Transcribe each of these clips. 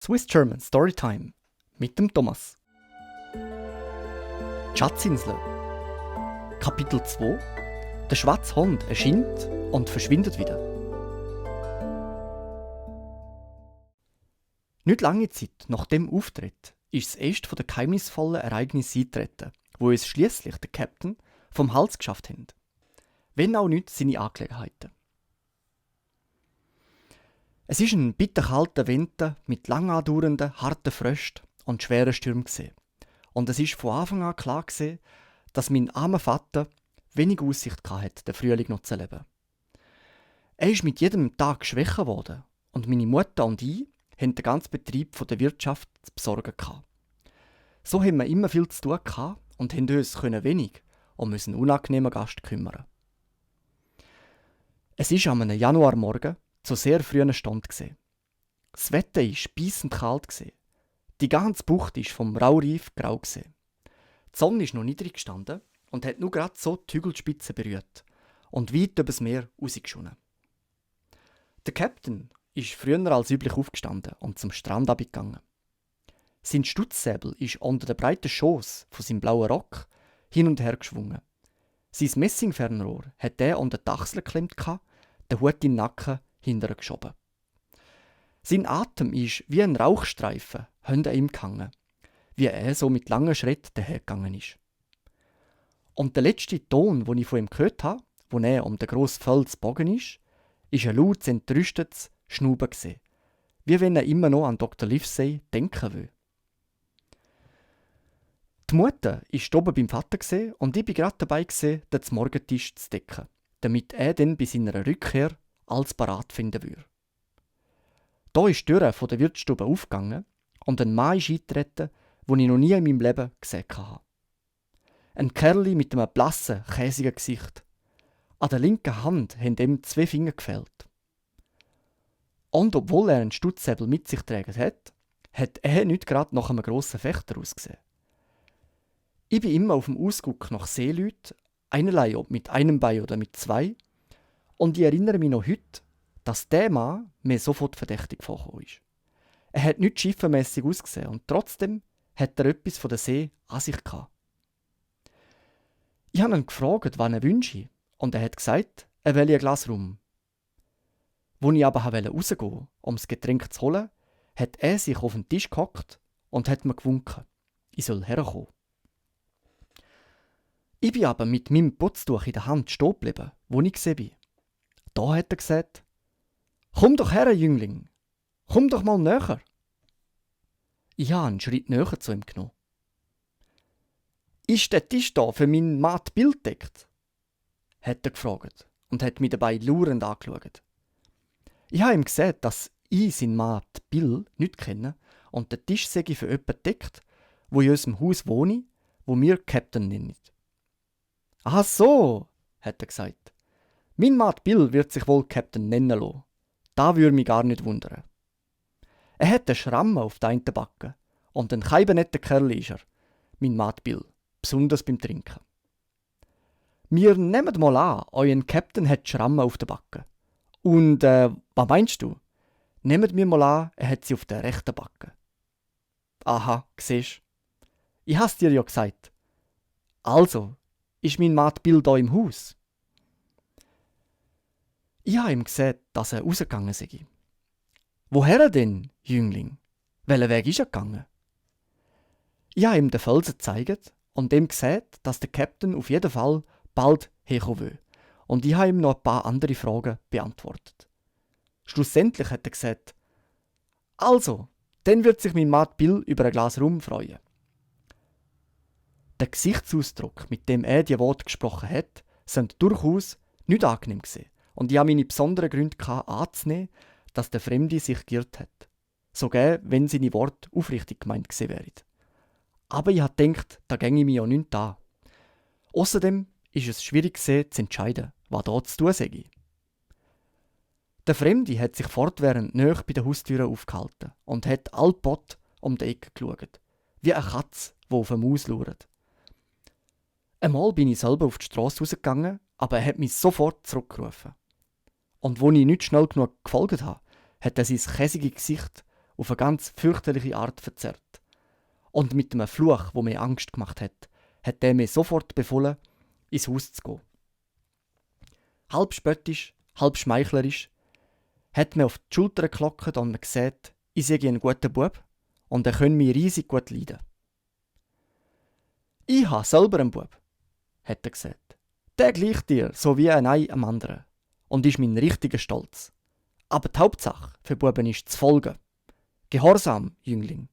Swiss German Storytime mit dem Thomas. Die Schatzinsel. Kapitel 2. Der schwarze Hund erscheint und verschwindet wieder. Nicht lange Zeit nach dem Auftritt ist das erste der geheimnisvollen Ereignisse eingetreten, wo uns schliesslich der Captain vom Hals geschafft haben. Wenn auch nicht seine Angelegenheiten. Es war ein bitterkalter Winter mit lang andauernden, harten Frösten und schweren Stürmen. Und es war von Anfang an klar, dass mein armer Vater wenig Aussicht hatte, den Frühling noch zu erleben. Er ist mit jedem Tag schwächer geworden und meine Mutter und ich haben den ganzen Betrieb der Wirtschaft zu besorgen. So haben wir immer viel zu tun und haben uns wenig um unseren unangenehmen Gast kümmern. Es war an einem Januarmorgen zu sehr frühen Stunde. Das Wetter war speissend kalt. Die ganze Bucht war vom Raureif grau. Die Sonne ist noch niedrig gestanden und hat nur gerade so die Hügelspitze berührt und weit übers Meer rausgeschonnen. Der Captain ist früher als üblich aufgestanden und zum Strand abgegangen. Sein Stutzsäbel ist unter den breiten Schoss von seinem blauen Rock hin und her geschwungen. Sein Messingfernrohr hat er unter die Achseln geklemmt, den Hut in den Nacken hinterher geschoben. Sein Atem ist wie ein Rauchstreifen hinter ihm gehangen, wie er so mit langen Schritten dahergegangen ist. Und der letzte Ton, den ich von ihm gehört habe, wo er um den grossen Fels gebogen ist ein lautes, entrüstetes Schnuben gewesen, wie wenn er immer noch an Dr. Livesey denken will. Die Mutter war oben beim Vater und ich war gerade dabei, den Morgentisch zu decken, damit er dann bei seiner Rückkehr alles parat finden würde. Da ist die Tür von der Wirtsstube aufgegangen und ein Mann ist eingetreten, den ich noch nie in meinem Leben gesehen habe. Ein Kerl mit einem blassen, käsigen Gesicht. An der linken Hand haben ihm 2 Finger gefehlt. Und obwohl er einen Stutzsäbel mit sich getragen hat er nicht gerade nach einem grossen Fechter ausgesehen. Ich bin immer auf dem Ausguck nach Seeleuten, einerlei ob mit einem Bein oder mit 2, und ich erinnere mich noch heute, dass der Mann mir sofort verdächtig vorgekommen ist. Er hat nicht schiffenmässig ausgesehen und trotzdem hat er etwas von der See an sich gehabt. Ich habe ihn gefragt, was er wünsche, und er hat gesagt, er wolle ein Glas Rum. Als ich aber rausgehen wollte, um das Getränk zu holen, hat er sich auf den Tisch gehockt und hat mir gewunken, ich soll herkommen. Ich bin aber mit meinem Putztuch in der Hand stehen geblieben, wo ich gesehen bin. Da hat er gesagt, «Komm doch her, Jüngling, komm doch mal näher.» Ich habe einen Schritt näher zu ihm genommen. «Ist der Tisch da für meinen Mat Bill deckt?» hat er gefragt und hat mich dabei laurend angeschaut. Ich habe ihm gesagt, dass ich seinen Mat Bill nicht kenne und der Tisch sei für jemanden deckt, wo in unserem Haus wohne, wo wir Captain nennen. «Ach so», hat er gesagt. «Mein Mat Bill wird sich wohl Captain nennen lassen. Das würde mich gar nicht wundern.» Er hat einen Schramm auf der einen Backe und ein netter Kerl ist er, mein Mat Bill, besonders beim Trinken. «Wir nehmen mal an, euer Captain hat Schramme auf der Backe. Und, was meinst du? Nehmt mir mal an, er hat sie auf der rechten Backe.» «Aha, siehst. Ich has dir ja gesagt. Also, ist mein Mat Bill da im Haus?» Ich habe ihm gesagt, dass er rausgegangen sei. «Woher denn, Jüngling? Welchen Weg ist er gegangen?» Ich habe ihm den Felsen gezeigt und ihm gesagt, dass der Captain auf jeden Fall bald herkommen will. Und ich habe ihm noch ein paar andere Fragen beantwortet. Schlussendlich hat er gesagt, «Also, dann wird sich mein Mat Bill über ein Glas Rum freuen.» Der Gesichtsausdruck, mit dem er die Worte gesprochen hat, sind durchaus nicht angenehm gewesen. Und ich habe meine besonderen Gründe anzunehmen, dass der Fremde sich geirrt hat. Sogar wenn seine Worte aufrichtig gemeint gewesen wären. Aber ich habe gedacht, da ginge mir ja nichts an. Außerdem ist es schwierig gewesen, zu entscheiden, was da zu tun sei. Der Fremde hat sich fortwährend nahe bei der Haustür aufgehalten und hat allbott um die Ecke geschaut, wie eine Katze, die auf eine Maus lauert. Einmal bin ich selber auf die Strasse rausgegangen, aber er hat mich sofort zurückgerufen. Und als ich nicht schnell genug gefolgt habe, hat er sein käsiges Gesicht auf eine ganz fürchterliche Art verzerrt. Und mit einem Fluch, wo mir Angst gemacht hat, hat er mir sofort befohlen, ins Haus zu gehen. Halb spöttisch, halb schmeichlerisch, hat mir auf die Schulter geklopft und mir gesagt, ich sei ein guter Bub und er könne mich riesig gut leiden. Ich habe selber einen Bub, hat er gesagt. Der gleicht dir so wie ein Ei am anderen und ist mein richtiger Stolz. Aber die Hauptsache für Buben ist zu folgen. Gehorsam, Jüngling.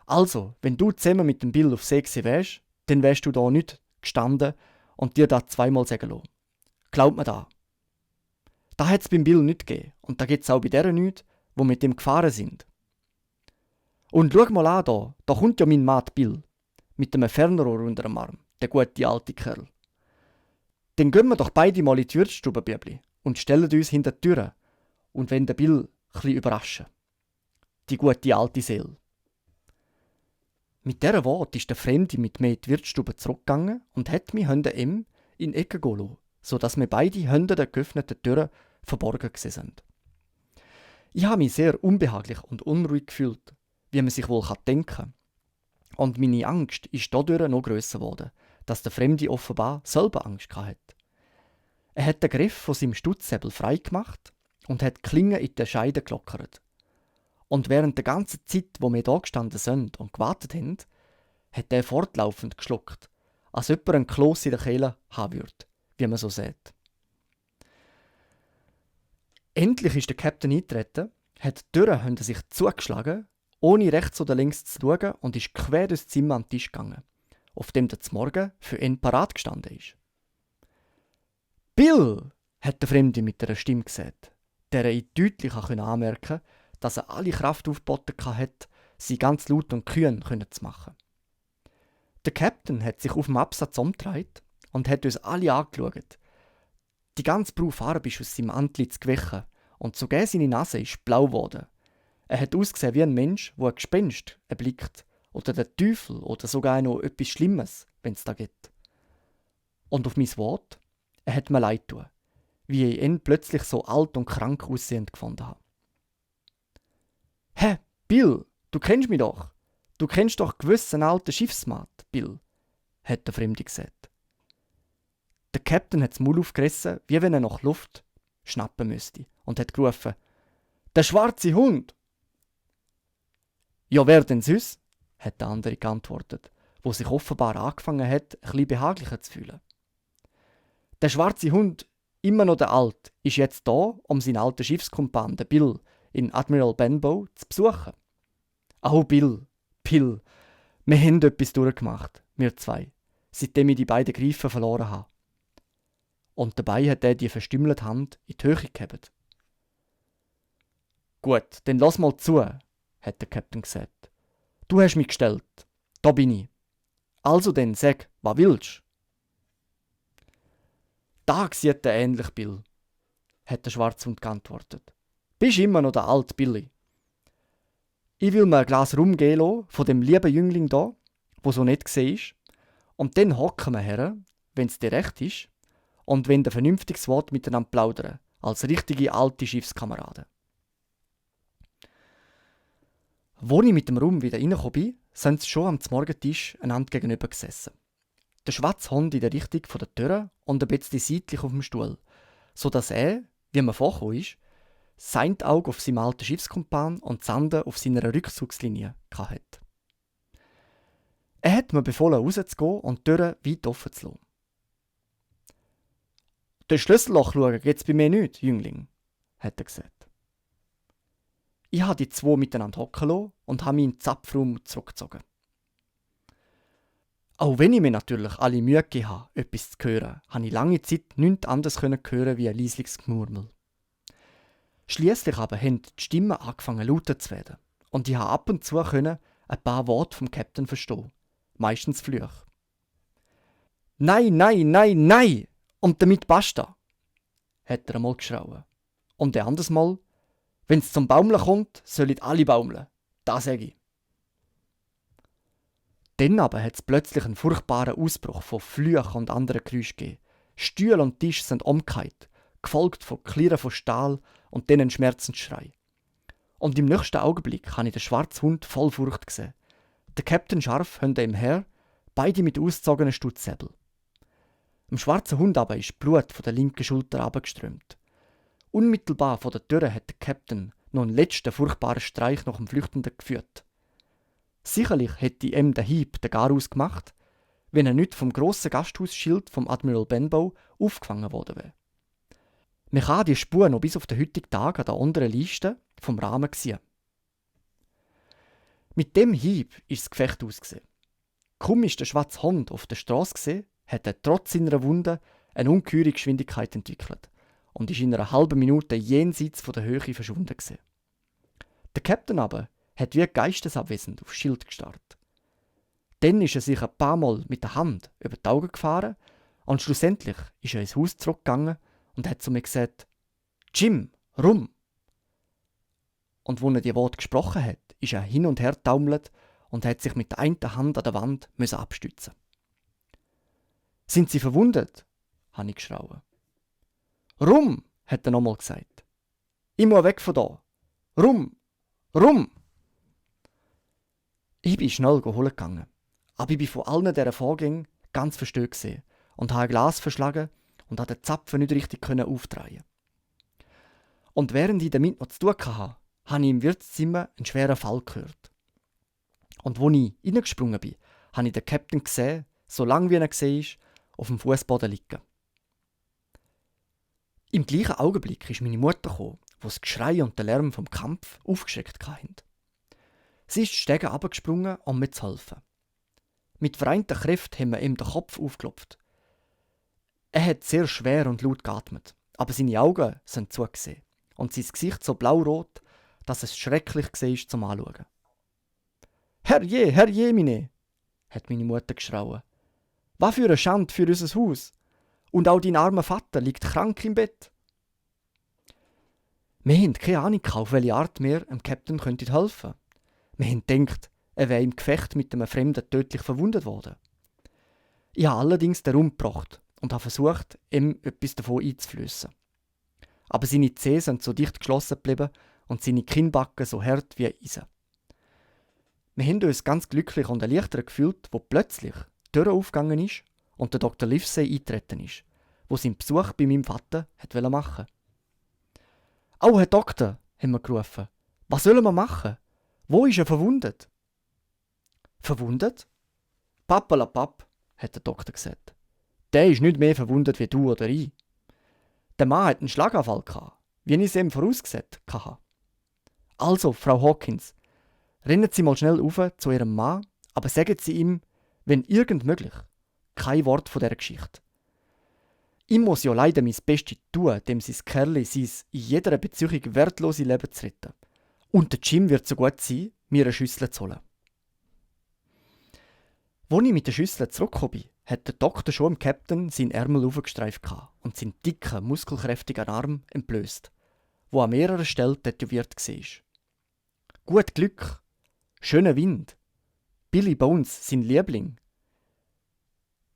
Also, wenn du zusammen mit dem Bill auf See gewesen wärst, dann wärst du da nicht gestanden und dir das zweimal sagen lassen. Glaub mir da. Da hat es beim Bill nicht gegeben und da gibt es auch bei deren nicht, wo mit dem gefahren sind. Und schau mal an da kommt ja mein Mann Bill, mit einem Fernrohr unter dem Arm, der gute alte Kerl. Dann gehen wir doch beide mal in die Würzstube, Bübli, und stellen uns hinter die Türe und wenn der Bill chli überraschen. Die gute alte Seele. Mit dieser Wort ist der Fremde mit mir in die Wirtsstube zurückgegangen und hat mich hinter ihm in die Ecke gehen lassen, sodass wir beide hinter der geöffneten Tür verborgen sind. Ich habe mich sehr unbehaglich und unruhig gefühlt, wie man sich wohl denken kann. Und meine Angst ist dadurch noch grösser geworden, dass der Fremde offenbar selber Angst hatte. Er hat den Griff von seinem Stutzsäbel frei gemacht und hat die Klinge in der Scheide gelockert. Und während der ganzen Zeit, wo wir da gestanden sind und gewartet haben, hat er fortlaufend geschluckt, als jemand einen Kloß in der Kehle haben würde, wie man so sagt. Endlich ist der Captain eingetreten, hat die Türen hinter sich zugeschlagen, ohne rechts oder links zu schauen und ist quer durchs Zimmer an den Tisch gegangen, auf dem der Morgen für ihn parat gestanden ist. «Bill!» hat der Fremde mit einer Stimme gesagt, der er deutlich anmerken konnte, dass er alle Kraft aufgeboten hat, sie ganz laut und kühn zu machen. Der Captain hat sich auf dem Absatz umgedreht und hat uns alle angeschaut. Die ganze braune Farbe ist aus seinem Antlitz gewichen und sogar seine Nase ist blau geworden. Er hat ausgesehen wie ein Mensch, der ein Gespenst erblickt oder den Teufel oder sogar noch etwas Schlimmes, wenn es da gibt. Und auf mein Wort, er hat mir leid getan, wie ich ihn plötzlich so alt und krank aussehend gefunden habe. «Hä, Bill, du kennst mich doch. Du kennst doch gewiss einen alten Schiffsmat, Bill», hat der Fremde gesagt. Der Captain hat das Maul aufgerissen, wie wenn er nach Luft schnappen müsste, und hat gerufen: «Der schwarze Hund!» «Ja, wer denn süß?» hat der andere geantwortet, wo sich offenbar angefangen hat, ein bisschen behaglicher zu fühlen. «Der schwarze Hund, immer noch der Alt, ist jetzt da, um seinen alten Schiffskumpan, den Bill, in Admiral Benbow zu besuchen.» «Oh, Bill, wir haben etwas durchgemacht, wir zwei, seitdem ich die beiden Greifen verloren habe.» Und dabei hat er die verstümmelte Hand in die Höhe gehoben. «Gut, dann lass mal zu», hat der Captain gesagt. «Du hast mich gestellt. Da bin ich. Also dann sag, was willst?» «Da sieht er ähnlich, Bill», hat der Schwarzhund geantwortet. «Bist immer noch der alte Billy. Ich will mir ein Glas Rum geben lassen von dem lieben Jüngling da, wo so nett war, und dann hocken wir her, wenn's dir recht ist, und wenn der vernünftiges Wort miteinander plaudern, als richtige alte Schiffskameraden.» Als ich mit dem Rum wieder reingekommen bin, sind sie schon am Morgentisch einander gegenüber gesessen. Der schwarze Hund in der Richtung von der Tür und ein bisschen seitlich auf dem Stuhl, so dass er, wie man vorgekommen ist, sein Auge auf seinem alten Schiffskumpan und das andere auf seiner Rückzugslinie hatte. Er hat mir befohlen, rauszugehen und die Tür weit offen zu lassen. «Durch Schlüsselloch schauen geht's bei mir nicht, Jüngling», hat er gesagt. Ich habe die zwei miteinander hocken lassen und habe mich in den Zapfraum zurückgezogen. Auch wenn ich mir natürlich alle Mühe gegeben habe, etwas zu hören, habe ich lange Zeit nichts anderes hören wie ein leisliches Gemurmel. Schliesslich aber haben die Stimmen angefangen lauter zu werden und ich habe ab und zu ein paar Worte vom Captain verstehen, meistens Flüche. «Nein, nein, nein, nein! Und damit basta!» hat er einmal geschrauen. Und ein anderes Mal: «Wenn's zum Baumeln kommt, sollen alle baumeln. Das sage ich.» Dann aber hat es plötzlich einen furchtbaren Ausbruch von Flüchen und anderen Geräuschen gegeben. Stühle und Tische sind umgekehrt, gefolgt von Klirren von Stahl und dann ein Schmerzensschrei. Und im nächsten Augenblick habe ich den schwarzen Hund voll Furcht gesehen. Der Captain scharf hinter ihm her, beide mit ausgezogenen Stutzsäbel. Dem schwarzen Hund aber ist Blut von der linken Schulter abgeströmt. Unmittelbar vor der Tür hat der Captain noch einen letzten furchtbaren Streich nach dem Flüchtenden geführt. Sicherlich hätte ihm der Hieb den Garaus gemacht, wenn er nicht vom grossen Gasthausschild vom Admiral Benbow aufgefangen worden wäre. Man kann die Spur noch bis auf den heutigen Tag an der unteren Liste vom Rahmen sehen. Mit dem Hieb ist das Gefecht ausgesehen. Kaum ist der schwarze Hund auf der Straße gesehen, hat er trotz seiner Wunde eine ungeheure Geschwindigkeit entwickelt und ist in einer halben Minute jenseits von der Höhe verschwunden gesehen. Der Captain aber hat wie geistesabwesend aufs Schild gestarrt. Dann ist er sich ein paar Mal mit der Hand über die Augen gefahren und schlussendlich ist er ins Haus zurückgegangen und hat zu mir gesagt: «Jim, rum!» Und als er die Worte gesprochen hat, ist er hin und her taumelt und hat sich mit der einen Hand an der Wand abstützen. «Sind Sie verwundet?» habe ich geschrauen. «Rum!» hat er nochmal gesagt. «Ich muss weg von da! Rum! Rum!» Ich bin schnell holen gegangen, aber ich bin von allen dieser Vorgängen ganz verstört gewesen und habe ein Glas verschlagen und habe den Zapfen nicht richtig aufdrehen. Und während ich damit noch zu tun hatte, habe ich im Wirtszimmer einen schweren Fall gehört. Und als ich reingesprungen bin, habe ich den Captain gesehen, so lang wie er war, auf dem Fußboden liegen. Im gleichen Augenblick ist meine Mutter gekommen, die das Geschrei und den Lärm vom Kampf aufgeschreckt hatten. Sie ist die Stege runtergesprungen, um mir zu helfen. Mit vereinter Kraft haben wir ihm den Kopf aufgeklopft. Er hat sehr schwer und laut geatmet, aber seine Augen sind zugesehen und sein Gesicht so blaurot, dass es schrecklich war zum Anschauen. Herrje, meine!» hat meine Mutter geschrauen. «Was für eine Schande für unser Haus! Und auch dein armer Vater liegt krank im Bett!» Wir hatten keine Ahnung, auf welche Art wir dem Captain helfen könnten. Wir haben gedacht, er wäre im Gefecht mit einem Fremden tödlich verwundet worden. Ich habe allerdings den Raum gebracht und habe versucht, ihm etwas davon einzuflößen. Aber seine Zähne sind so dicht geschlossen geblieben und seine Kinnbacken so hart wie Eisen. Wir haben uns ganz glücklich und erleichtert gefühlt, wo plötzlich die Tür aufgegangen ist und der Dr. Livesey eingetreten ist, wo seinen Besuch bei meinem Vater machen wollte. «Au, Herr Doktor!» haben wir gerufen. «Was sollen wir machen? Wo ist er verwundet?» «Verwundet?» «Pappalapapp», hat der Doktor gesagt. «Der ist nicht mehr verwundet wie du oder ich. Der Mann hat einen Schlaganfall gehabt, wie ich es ihm vorausgesagt habe. Also, Frau Hawkins, rennen Sie mal schnell rauf zu Ihrem Mann, aber sagen Sie ihm, wenn irgend möglich, kein Wort von dieser Geschichte. Ich muss ja leider mein Bestes tun, dem sein Kerli sein in jeder Beziehung wertlose Leben zu retten. Und der Jim wird so gut sein, mir eine Schüssel zu holen.» Als ich mit der Schüssel zurückgekommen bin, hat der Doktor schon dem Captain seinen Ärmel aufgestreift und seinen dicken, muskelkräftigen Arm entblößt, wo an mehreren Stellen tätowiert war. «Gut Glück, schöner Wind, Billy Bones, sein Liebling.»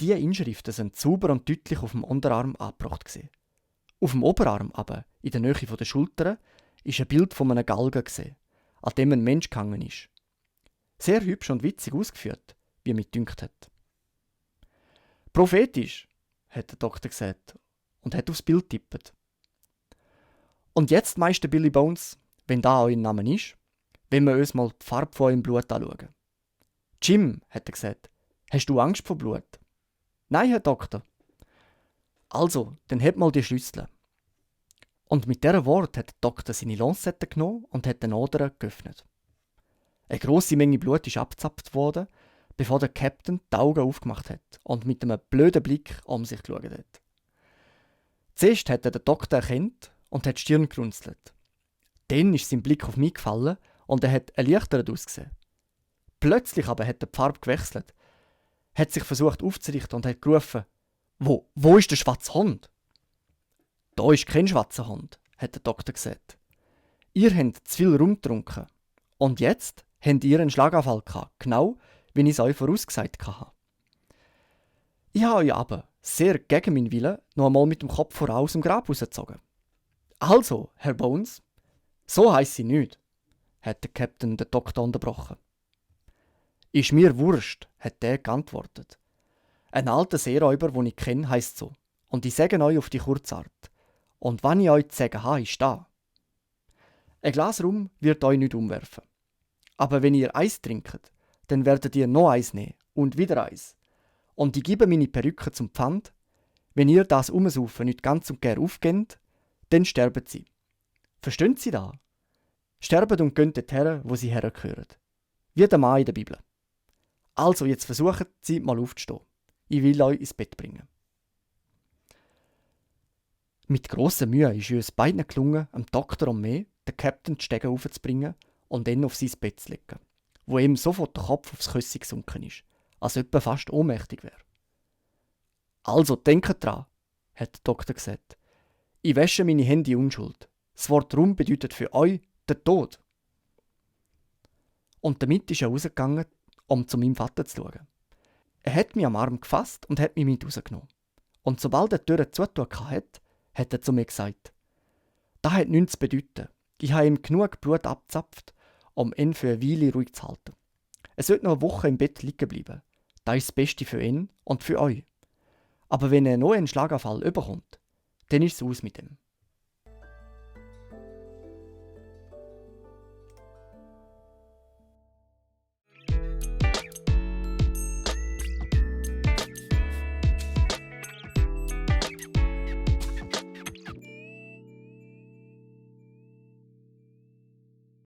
Diese Inschriften sind sauber und deutlich auf dem Unterarm angebracht gewesen. Auf dem Oberarm aber, in der Nähe der Schultern, ist ein Bild von einem Galgen gewesen, an dem ein Mensch gehangen ist. Sehr hübsch und witzig ausgeführt, wie mir gedünkt hat. «Prophetisch», hat der Doktor gesagt und hat aufs Bild tippt. «Und jetzt, Meister Billy Bones, wenn da euer Name ist, wenn wir uns mal die Farbe von eurem Blut anschauen.» «Jim», hat er gesagt, «hast du Angst vor Blut?» «Nein, Herr Doktor.» «Also, dann hebt mal die Schlüssel.» Und mit dieser Wort hat der Doktor seine Lancette genommen und hat den Ader geöffnet. Eine grosse Menge Blut ist abgezapft worden, bevor der Captain die Augen aufgemacht hat und mit einem blöden Blick um sich geschaut hat. Zuerst hat er den Doktor erkannt und hat die Stirn gerunzelt. Dann ist sein Blick auf mich gefallen und er hat erleichtert ausgesehen. Plötzlich aber hat er die Farbe gewechselt, hat sich versucht aufzurichten und hat gerufen: Wo ist der schwarze Hund?» «Da ist kein schwarzer Hund», hat der Doktor gesagt. «Ihr habt zu viel rumgetrunken. Und jetzt habt ihr einen Schlaganfall gehabt, genau wie ich es euch vorausgesagt habe. Ich habe euch aber, sehr gegen meinen Willen, noch einmal mit dem Kopf voraus dem Grab rausgezogen. Also, Herr Bones, so heisst sie nicht. hat der Captain den Doktor unterbrochen. Ist mir wurscht, hat der geantwortet. Ein alter Seeräuber, den ich kenne, heisst so. Und ich sage euch auf die Kurzart. Und wenn ich euch zu sagen habe, ist da. Ein Glas Rum wird euch nicht umwerfen. Aber wenn ihr Eis trinkt, dann werdet ihr noch Eis nehmen und wieder Eis. Und ich gebe meine Perücke zum Pfand. Wenn ihr das Umsaufen nicht ganz und gar aufgebt, dann sterben sie. Verstehen Sie da? Sterben und gehen dorthin, wo sie hergehören. Wie der Mann in der Bibel. Also, jetzt versuchen Sie mal aufzustehen. Ich will euch ins Bett bringen. Mit grosser Mühe ist uns beiden gelungen, dem Doktor und mir, den Captain die Stege aufzubringen und dann auf sein Bett zu legen, wo ihm sofort der Kopf aufs Küssi gesunken ist, als ob er fast ohnmächtig wäre. Also, denkt dran, hat der Doktor gesagt. Ich wasche meine Hände Unschuld. Das Wort Rum bedeutet für euch der Tod. Und damit ist er rausgegangen, um zu meinem Vater zu schauen. Er hat mich am Arm gefasst und hat mich mit rausgenommen. Und sobald er die Tür zugetan hat, hat er zu mir gesagt, das hat nichts zu bedeuten. Ich habe ihm genug Blut abgezapft, um ihn für eine Weile ruhig zu halten. Er sollte noch eine Woche im Bett liegen bleiben. Das ist das Beste für ihn und für euch. Aber wenn er noch einen Schlaganfall überkommt, dann ist es aus mit ihm.